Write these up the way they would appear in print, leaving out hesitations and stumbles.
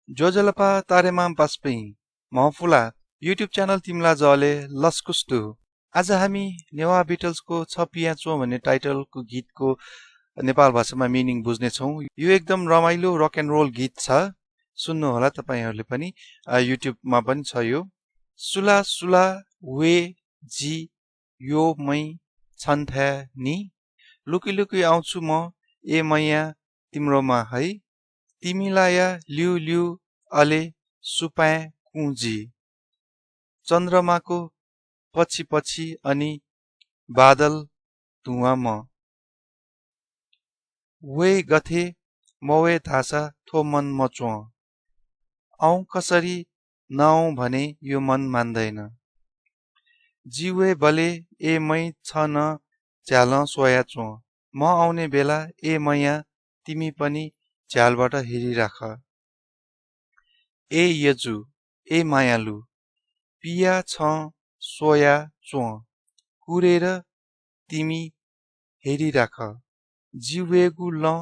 जोजलपा तारेमाम पास्पै महफुला YouTube channel तिमला जले लस्कुस्टु। आज हामी नेवा बिटल्सको छ पियाचो भन्ने टाइटलको गीतको नेपाल भाषामा मिनिङ बुझ्नेछौँ। यो एकदम रमाइलो रक एन्ड रोल गीत छ, सुन्नु होला तपाईहरूले पनि। युट्युबमा पनि छ यो। सुला सुला वे जी यो मै छन्थ्या नि, लुकी लुकी आउँछु म ए मैया तिम्रोमा है, तिमीलाई लिउ लिउ अले सुपाए कुजी, चन्द्रमाको पछि पछि अनि बादल धुवा म, वे गथे मवे धासा थो मन मचो, औ कसरी नआउ भने यो मन मान्दैन, जीवे बले ए मै छ न झ्याल सोया चो, म आउने बेला ए मैया तिमी पनि झ्यालबाट हेरिराख, ए यजु ए मायालु पिया छ सोया चो, कुरेर तिमी हेरिराख, जिवेगु ल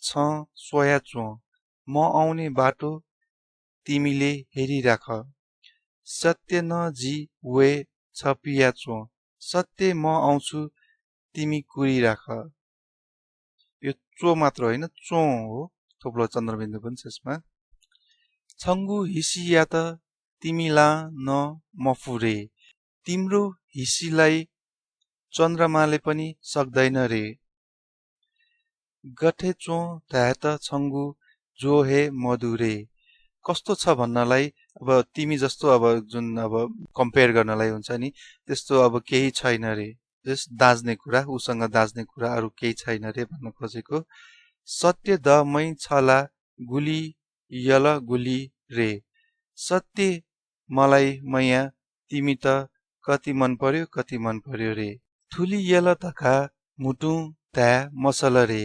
छ सोया चो, म आउने बाटो तिमीले हेरिराख, सत्य न जी वे छ पिया चो, सत्य म आउँछु तिमी कुरिराख। यो चो मात्र होइन, चो हो, थोप्लो चन्द्रबिन्दु पनि छ यसमा। छङ्गु हिसिया त तिमीला न मफुरे, तिम्रो हिसीलाई चन्द्रमाले पनि सक्दैन रे, गठे चो ध्यात छङ्गु जो हे मधुरे, कस्तो छ भन्नलाई अब तिमी जस्तो अब जुन अब कम्पेयर गर्नलाई हुन्छ नि, त्यस्तो अब केही छैन रे, जस दाज्ने कुरा, उसँग दाज्ने कुरा अरू केही छैन रे भन्न खोजेको। सत्य द मै छला गुली यल गुली रे, सत्य मलाई मैया तिमी त कति मन पर्यो कति मन पर्यो रे, ठुली यल तका मुटु त्या मसल रे,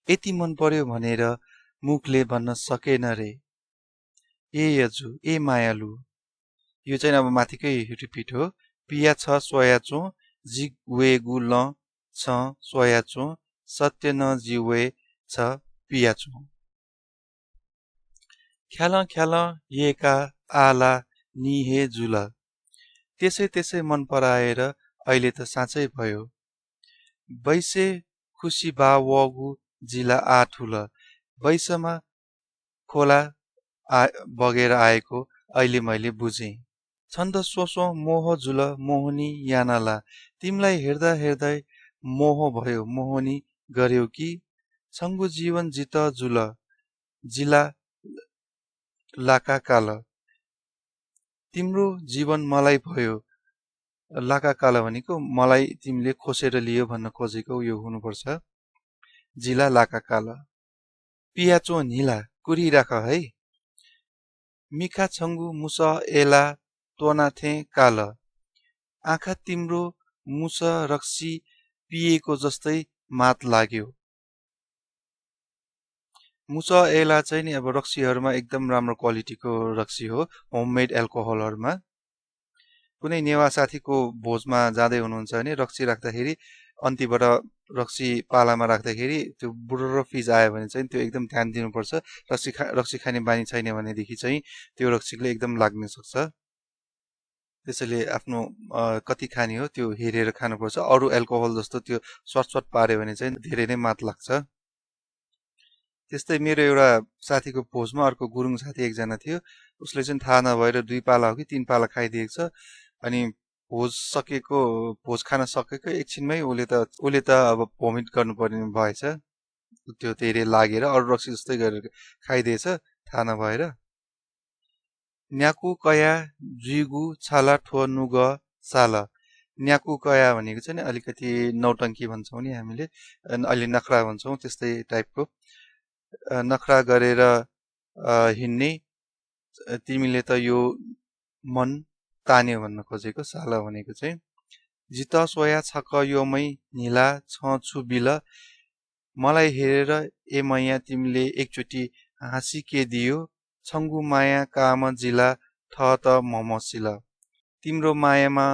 यति मन पर्यो भनेर मुखले भन्न सकेन रे, ए यजु ए मायालु। यो चाहिँ अब माथिकै रिपिट हो। पिया छ सोया चो, जी वे गु ल छ सोया चो, सत्य न जी वे छ पिया चो, ख्याल ख्याल येका आला निहे जुल, त्यसै त्यसै मन पराएर अहिले त साँचै भयो, बैसे खुसी बा वगु जिला आठुल, बैसमा खोला बगेर आएको अहिले मैले बुझेँ, छन्द सोसो मोह जुल मोहनी यानाला, तिमीलाई हेर्दा हेर्दै मोह भयो मोहनी गर्यो कि, छङ्गु जीवन जित जुल जिला लाका काल, तिम्रो जीवन मलाई भयो, लाका काल भनेको मलाई तिमीले खोसेर लियो भन्न खोजेको यो हुनुपर्छ, जिला लाका काल। पियाचो निला कुरिराख है, मिखा छङ्गु मुस एला तोनाथे काल, आँखा तिम्रो मुस रक्सी पिएको जस्तै मात लाग्यो, मुस एला चाहिँ नि अब रक्सीहरूमा एकदम राम्रो क्वालिटीको रक्सी हो, होममेड एल्कोहलहरूमा। कुनै नेवा साथीको भोजमा जाँदै हुनुहुन्छ भने रक्सी राख्दाखेरि अन्तिबाट रक्सी पालामा राख्दाखेरि त्यो बुढो फिज आयो भने चाहिँ त्यो एकदम ध्यान दिनुपर्छ, रक्सी खाने बानी छैन भनेदेखि चाहिँ त्यो रक्सीले एकदम लाग्न सक्छ, त्यसैले आफ्नो कति खाने हो त्यो हेरेर खानुपर्छ, अरू एल्कोहल जस्तो त्यो स्वाट पार्यो भने चाहिँ धेरै नै मात लाग्छ। त्यस्तै मेरो एउटा साथीको भोजमा अर्को गुरुङ साथी एकजना थियो, उसले चाहिँ थाहा नभएर 2 पाला हो कि 3 पाला खाइदिएको छ, अनि भोज खान सकेको एकछिनमै उसले त अब भोमिट गर्नुपर्ने भएछ, त्यो धेरै लागेर अरू रक्सी जस्तै गरेर खाइदिएछ थाहा नभएर। न्याकु कया जुगु छाला ठो नुग साल, न्याकु कया भनेको चाहिँ अलिकति नौटङ्की भन्छौँ नि हामीले, अहिले नखरा भन्छौँ त्यस्तै टाइपको, नखरा गरेर हिँड्ने, तिमीले त यो मन तान्यो भन्न खोजेको, साल भनेको चाहिँ। जित सोया छक यो मै निला छ छु बिल, मलाई हेरेर ए मैया तिमीले एकचोटि हाँसी के दियो, छङ्गु माया काम जिला ठ त ममसिल, तिम्रो मायामा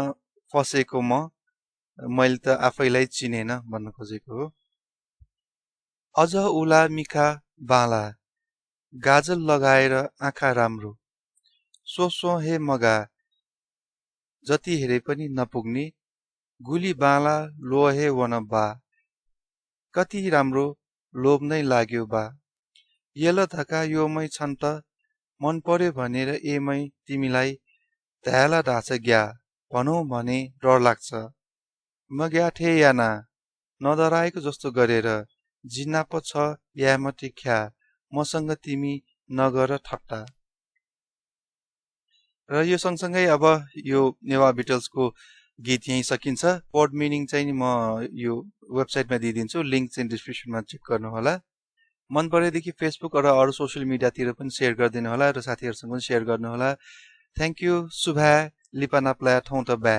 फसेको मैले त आफैलाई चिनेन भन्न खोजेको हो। अझ उला मिखा बाला, गाजल लगाएर आँखा राम्रो सोसो हे मगा जति हेरे पनि नपुग्ने गुली बाला लोहे वन बा कति राम्रो लोभ नै लाग्यो बा येल धका योमै छन् त मन पर्यो भनेर एमै तिमीलाई त्याला ढाँछ ग्या भनौँ भने डर लाग्छ म ग्याठे याना नडराएको जस्तो गरेर जिन्ना पो छ यामटी ख्या मसँग तिमी नगर ठट्टा र यो सँगसँगै अब यो नेवा बिटल्सको गीत यहीँ सकिन्छ वर्ड मिनिङ चाहिँ नि म यो वेबसाइटमा दिइदिन्छु लिङ्क चाहिँ डिस्क्रिप्सनमा चेक गर्नुहोला मन परेदेखि फेसबुक र अरू सोसियल मिडियातिर पनि सेयर गरिदिनु होला र साथीहरूसँग पनि सेयर गर्नुहोला थ्याङ्क यू शुभा लिपानाप्ला ठौँ त ब्या